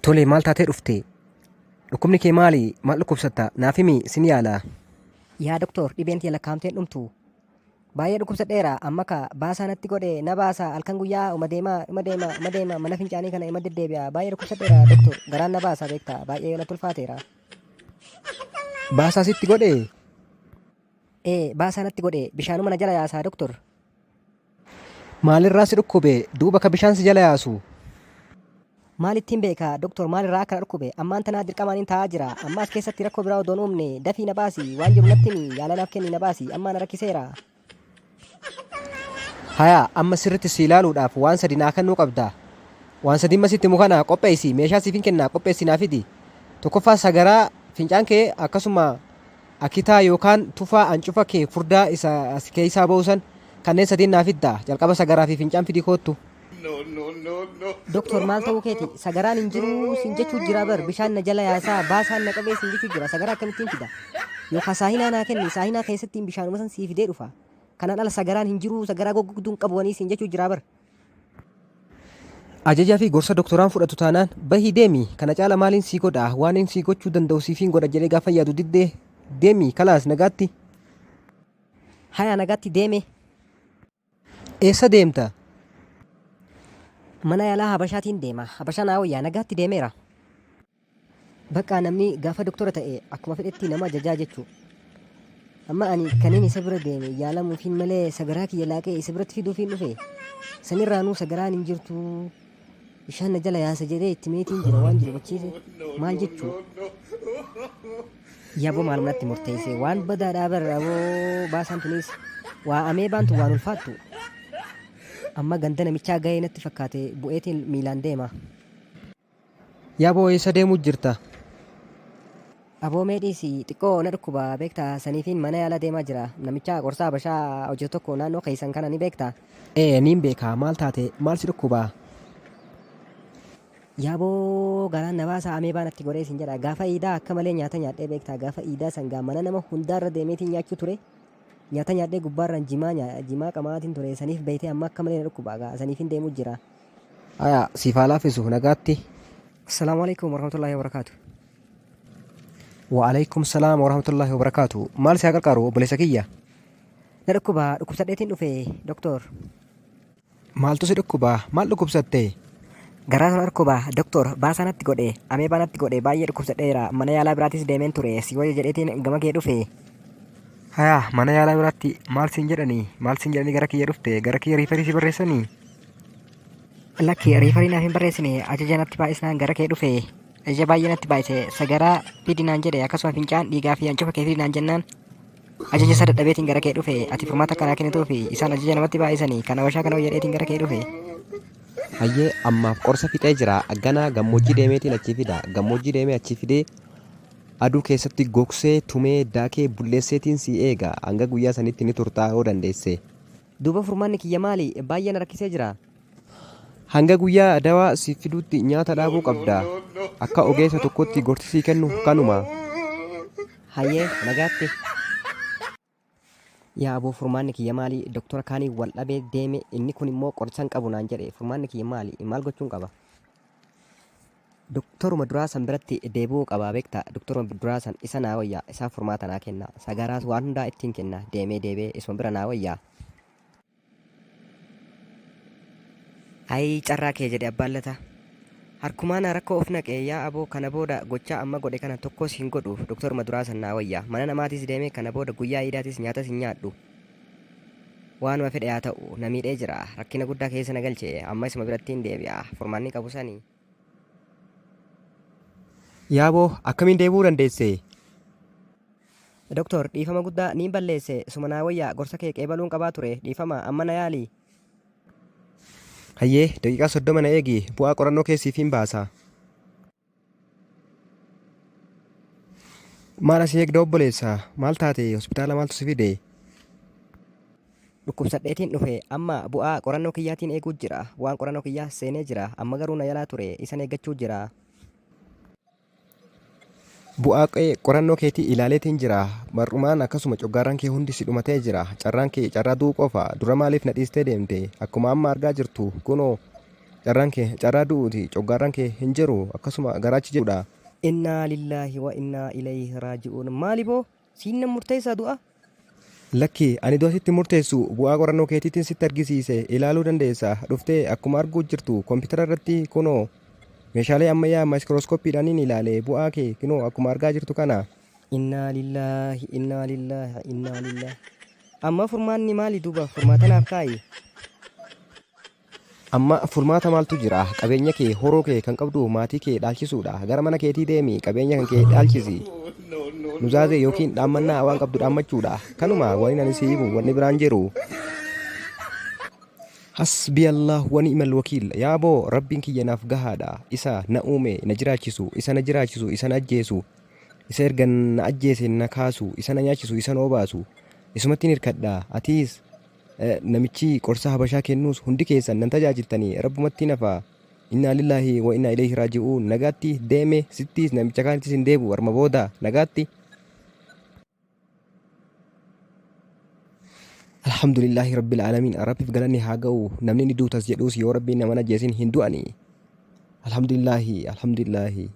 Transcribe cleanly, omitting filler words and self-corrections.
Tole maal taatee dhufte? Dhukkubni kee maali? Maal dhukkubsatta? Naaf himi sin yaala. Yaa doktor dhibeen tiyya lakkaa'amtee hin dhumtu. Baay'ee dhukkubsadheera amma ka baasaa natti godhe na baasa halkan guyyaa uma deemaa uma deema uma deema mana fincaanii kana ima deddeebi'a baay'ee dhukkubsadheera doktor garaan na baasa beekta baay'ee natti ulfaateera. Baasaa sitti godhe? Ee baasaa natti godhe bishaanuma na jala yaasaa doktor. Maalirraa si dhukkube duuba ka bishaan si jala yaasu? Maalittiin beeka doktor maalirraa akka na dhukkube ammaan tanaa dirqamaanin taa'aa jira amma as keessatti rakkoo biraa odoo hin uumne dafii na baasi waan jiru natti himi yaala naaf kenni na baasi ammaa na rakkiseera. Haya amma sirritti si ilaaluudhaaf waan sadi naa kennuu qabda. Waan sadi amma sitti himu kana qopheessi meeshaa siifin kennaa qopheessi naa fidi. Tokkoffaa sagaraa fincaan kee akkasuma Akitaa yookaan tufaa ancufa kee furdaa isa as keeysaa ba'u san kanneen sadiin naa fidda. Jalqaba sagaraa fi fincaan fidii koottu. Doktor maal ta'uu keeti sagaraan hin jiruu sin jechuu jira bar bishaan na jala yaasaa baasaan na qabee sin jechuu jira sagaraa akkamittiin fida yookaan saahinaa naa kenni saahinaa keessattiin bishaanuma san sii fidee dhufa kanaan ala sagaraan hin jiruu sagaraa goggogduu hin qabu wanii sin jechuu jira bar. Ajaja fi gorsa doktoraan fudhatu taanaan bahii deemi kana caala maaliin sii godha waanin sii gochuu danda'u siifiin godha jedhee gaafa yaadu diddee deemi kalaas nagaatti. Haya nagaatti deeme. Eessa deemta? Mana yaalaa Habashaatiin deema. Habashaa naa wayya nagaatti deemeera. Baqqaa namni gaafa doktora ta'e akkuma fedhetti nama ajajaa jechuu. Amma ani kanin isa bira deeme yaalamuufiin malee sagaraa kiyya laaqee isa biratti fiduufiin dhufe. Sanirraanuu sagaraan hin jirtu. Bishaan na jala yaasa jedhee itti meetiin jira waan jiru hubachiise. Maal jechuu? Yaboo maaluma natti murteesse waan badaadhaa bar aboo baasaan tunis waa ameebaan tun waan ulfaattu. Amma ganda namichaa gahee natti fakkaate bu'eetiin miilaan deema. Yaboo eessa deemuu jirta? Aboo mee dhiisi xiqqoo na dhukkuba beektaa saniifiin mana yaala deemaa jira namicha qorsa habashaa hojjetu tokko naannoo keessan kana ni beektaa? Ee niin beeka maal taate maal si dhukkuba? Yaaboo garaan na baasaa ameebaa natti godhee sin jedha gaafa iidaa akka malee nyaata nyaadhee beektaa gaafa iidaa san gaa mana nama hundaarra deemeetiin nyaachuu ture nyaata nyaadhee gubbaarraan jimaa jimaa qama'aatiin ture saniif beeytee amma akka malee na dhukkuba gaa saniifin deemuu jira. Haya siif haa laaffisu nagaatti. Assalaamu alaikum warahmatullaahi wabarakaatu. Wa alaikum salaam wa rahmatullahi wa barakaatu. Maal si haa qarqaaru obboleessa kiyya? Na dhukkuba dhukkubsadheetiin dhufe doktor. Maaltu si dhukkuba? Maal dhukkubsatte? Garaatu na dhukkuba doktor baasaa natti godhe ameebaa natti godhe baay'ee dhukkubsadheera mana yaalaa biraatis deemeen ture si wayya jedheetiin gama kee dhufe. Haya mana yaalaa biraatti maal siin jedhanii? Maal siin jedhanii gara kiyya dhufte? Gara kiyya riifarii si barreessanii? Lakki riifarii naaf hin barreessine ajaja natti baay'isnaan gara kee dhufe ajaja baay'ee natti baay'ise sagaraa fidi naan jedhe akkasuma fincaan dhiigaa fi ancufa kee fidi naan jennaan ajaja isa dadhabeetiin gara kee dhufe ati furmaata akkanaa kennituufi isaan ajaja namatti baay'isanii kan habashaa kana jedheetiin gara kee dhufe. Hayyee ammaaf qorsa fixee jira ganaa gammoojjii deemeetiin achii fida gammoojjii deemee achii fidee aduu keessatti gogsee tumee daakee bulleesseetiin sii eega hanga guyyaa sanitti ni turtaa yoo dandeesse. Duuba furmaanni kiyya maali? Baay'ee na rakkisee jira. Hanga guyyaa dawaa siif fiduutti nyaata dhaabuu qabda. Akka ogeessa tokkotti gorsi sii kennu kanuma. Hayyee, nagaatti. Yaa aboo furmaanni kiyya maali? Doktora kaaniin wal dhabee deeme inni kun immoo qorichan hin qabu naan jedhe. Furmaanni kiyya maali? Maal gochuun qaba? Doktoruma duraa san biratti deebi'uu qaba beekta. Doktoruma duraa san isa naa wayya. Isaa furmaata naa kenna. Sagaraas waan hundaa ittiin kenna. Deemee deebi'ee isuma bira naa wayya. Ayii carraa kee jedhe abbaan Lataa. Harkumaana rakkoo of naqe yaa aboo kana booda gochaa amma godhe kana tokkos hin godhu doktoruma duraa san naa wayya. Mana namaatis deemee kana booda guyyaa iidaatis nyaatas hin nyaadhu. Waanuma fedhe haa ta'u na miidhee jira. Rakkina guddaa keessa na galche. Amma isuma birattiin deebi'a. Furmaanni qabu sani. Yaaboo akkamiin deebi'uu dandeesse? Doktor dhiifama guddaa niin balleesse suma naa wayya gorsa kee qeebaluun qabaa ture dhiifama amma na yaali. Hayyee daqiiqaa 30 na eegi bu'aa qorannoo kee siifiin baasa. Maal asii eegda obboleessa? Maal taate? Hospitaala maaltu si fide? Dhukkubsadheetiin dhufe. Amma bu'aa qorannoo kiyyaatiin eeguu jira. Bu'aan qorannoo kiyyaa seenee jira. Amma garuu na yalaa ture. Isan eeggachuu jira. Bu'aa qorannoo keetii ilaaleetiin jira. Mar'umaan akkasuma coggaarraan kee hundi si dhumatee jira. Carraan kee carraa du'uu qofa. Dura maaliif na dhiistee deemte? Akkuma amma argaa jirtu kunoo. Carraan kee carraa du'uuti. Coggaarraan kee hin jiru. Akkasuma garaachi jedhudha. Innaa lillaahi wa innaa ilayhi raaji'uun. Maali boo? Siin nan murteessaa du'a? Lakki, ani du'a sitti hin murteessu. Bu'aa qorannoo keetiitiin sitti argisiise. Ilaaluu dandeessa. Dhuftee akkuma arguu jirtu kompiitara irratti kunoo meeshaalee ammayyaa maayikrooskooppiidhaanin ilaale bu'aa kee kunoo akkuma argaa jirtu kana. Innaa lillaahi innaa lillaahi innaa lillaahi. Amma furmaanni maali duuba? Furmaata naaf kaa'i. Amma furmaata maaltu jira? Qabeenya kee, horoo kee kan qabdu maatii kee dhaalchisuudha. Gara mana keetii deemi qabeenya kan kee dhaalchisi. Nuzaazee yookiin dhaammannaa waan qabdu dhaammachuudha. Kanuma waniin ani si himu wanni biraan jiru. Hasbi Allah wa ni'mal wakiil. Yaa boo Rabbiin kiyya naaf gahaadha. Isa na uume na jiraachisu, isa na jiraachisu, isa na ajjeesu, isa erga na ajjeese na kaasu, isa na nyaachisu, isa na obaasu. Isumattiin hirkadha. Atiis Namichi qorsa habashaa kennuus hundi keessan nan tajaajiltanii Rabbumattiin hafa. Innaa lillaahi wa innaa ilayhi raaji'uun. Nagaatti deeme sittiis namicha kaanittis hin deebi'u arma booda. Nagaatti. Alhamdulillaahi Rabbil Aalamiin. Rabbiif galanni haa ga'u. Namni ni duutas jedhuus yoo Rabbiin nama hin ajjeesin hin du'ani. Alhamdulillaahi Alhamdulillaahi.